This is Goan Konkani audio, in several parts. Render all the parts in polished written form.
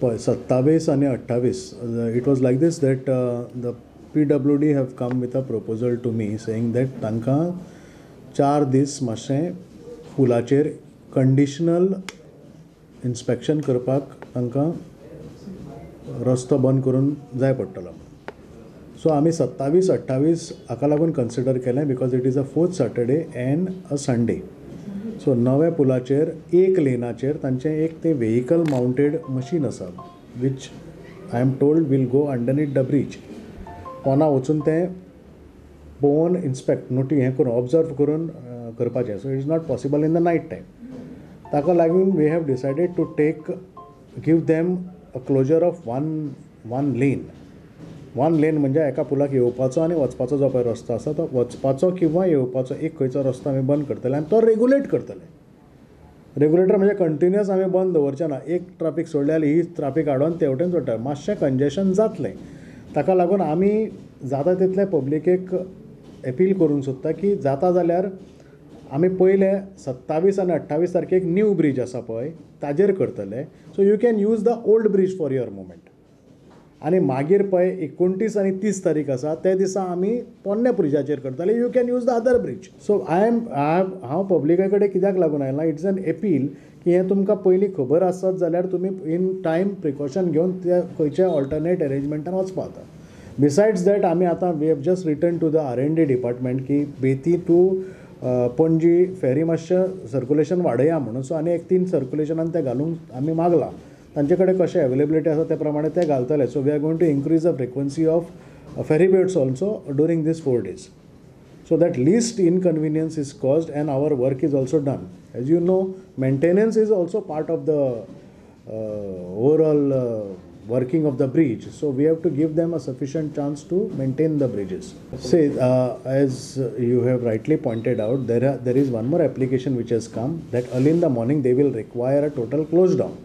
पळय, 27 आनी 28, it was like this that the PWD have come with a proposal to me saying that तांकां 4 दीस मातशें पुलाचेर कंडिशनल इन्स्पेक्शन करपाक तांकां रस्तो बंद करून जाय पडटलो. सो आमी 27, 28 हाका लागून कन्सिडर केलें because it is a fourth Saturday and a Sunday. So नव्या पुलाचेर एक लेनाचेर तांचें एक तें व्हेहिकल मावंटेड मशीन आसा, which I am told will go underneath the bridge. पोंदा वचून तें पळोवन, इन्स्पेक्ट नोटी हें करून, ऑब्जर्व करून करपाचें. So it is not possible in the night time. ताका लागून we have decided to take give them a closure of one lane. One lane म्हणजे एका पुलाक येवपाचो आनी वचपाचो जो पळय रस्तो आसा, तो वचपाचो किंवा येवपाचो एक खंयचो रस्तो आमी बंद करतले आनी तो रेगुलेट करतले. रेगुलेटर म्हणजे कंटिन्युअस आमी बंद दवरचे ना. एक ट्राफीक सोडली जाल्यार ही ट्राफीक हाडून ते वटेन सोडटा, मातशें कंजेशन जातलें. ताका लागून आमी जाता तितलें पब्लिकेक एपील करूंक सोदता की जाता जाल्यार आमी पयले 27 आनी 28 तारखेक न्यू ब्रीज आसा पळय, ताजेर करतले. So you can use the old bridge for your movement. आनी मागीर पळय, 29 आनी 30 तारीख आसा, ते दिसा आमी पोन्न्या ब्रिजाचेर करतले. You can use the other bridge. So I am I हांव पब्लिका कडेन कित्याक लागून आयला, it's an appeal की हें तुमकां पयलीं खबर आसत जाल्यार तुमी इन टायम प्रिकॉशन घेवन त्या खंयच्या ऑल्टरनेट एरेंजमेंटान वचपा जाता. बिसायड्स that, आमी आतां we have just written to the R&D department की बेती टू पणजी फेरी मातशें सर्कुलेशन वाडया म्हणून. सो आनी एक तीन सर्कुलेशनान तें घालूंक आमी मागलां. तांचे कडेन कशें एवेलेबिलिटी आसा ते प्रमाणे ते घालतले. So we are going to increase the frequency of ferry boats also during this 4 days, so that least inconvenience is caused and our work is also done. As you know, maintenance is also part of the overall working of the bridge. So we have to give them a sufficient chance to maintain the bridges. Say, as you have rightly pointed out, there is one more application which has come that early in the morning they will require a total close down.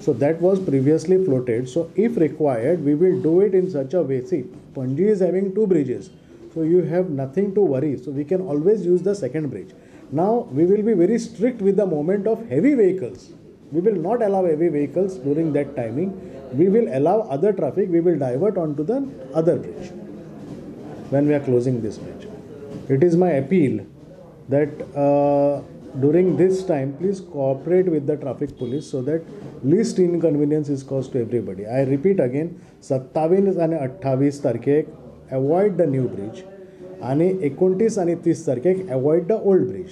So that was previously floated. So if required, we will do it in such a way. See, Panji is having two bridges. So you have nothing to worry. So we can always use the second bridge. Now we will be very strict with the movement of heavy vehicles. We will not allow heavy vehicles during that timing. We will allow other traffic. We will divert onto the other bridge when we are closing this bridge. It is my appeal that during this time, please cooperate with the traffic police so that least inconvenience is caused to everybody. I repeat again, 27 आणि 28 तारखेक avoid the new bridge आणि 29 आणि 30 तारखेक avoid the old bridge.